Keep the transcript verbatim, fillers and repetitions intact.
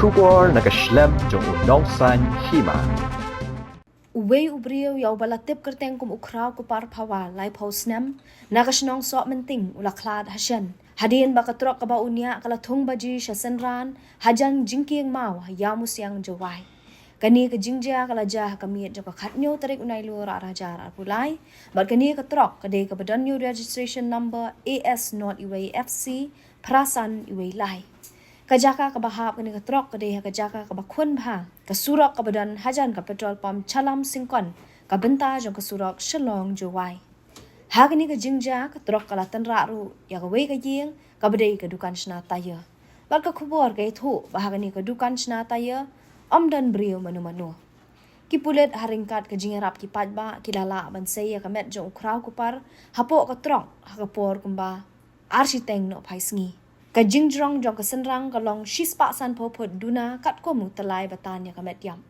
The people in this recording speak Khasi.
Khubor na ka shlem jong u Nongsaiñ Hima. Uwei u briew ïa uba la tip kyrteng kum u Khraw Kupar Phawa, laiphew snem, na ka shnong Sohmynting, u la khlad ha shen hadien ba ka trok kaba u niah ka la thung baji sha synran hajan jingkieng maw ha Ïawmusiang, Jowai. Kane ka jingjia ka la jia ha ka miet jong ka khathynñiew tarik u Nailur arhajar arphew lai, bad kane ka trok ka dei kaba don ïa u registration number A S not iwei F C phrasan iwei lai. Ka jaka kaba hap kane ka trok ka dei ha ka jaka kaba khun bha, ka surok kaba don hajan ka petrol pump Chalam Syngkon, ka bynta jong ka surok Shillong Jowai. Ha kane ka jingjia ka trok ka la tynrah ruh ïa kawei ka ïing kaba dei ka dukan shna taïa. Bad ka khubor ka ïathuh ba ha kane ka dukan shna taïa ym don briew mano mano. Ki pulit ha ryngkat ka jingïarap ki paidbah ki la lah ban sei ïa ka met jong u Khraw Kupar hapoh ka trok ha ka por kumba ar shiteng nohphai sngi. Ka jingjrong jong ka synrang ka long shispah sanphew phut duna katkum u tyllai ba tan ïa ka met ïap.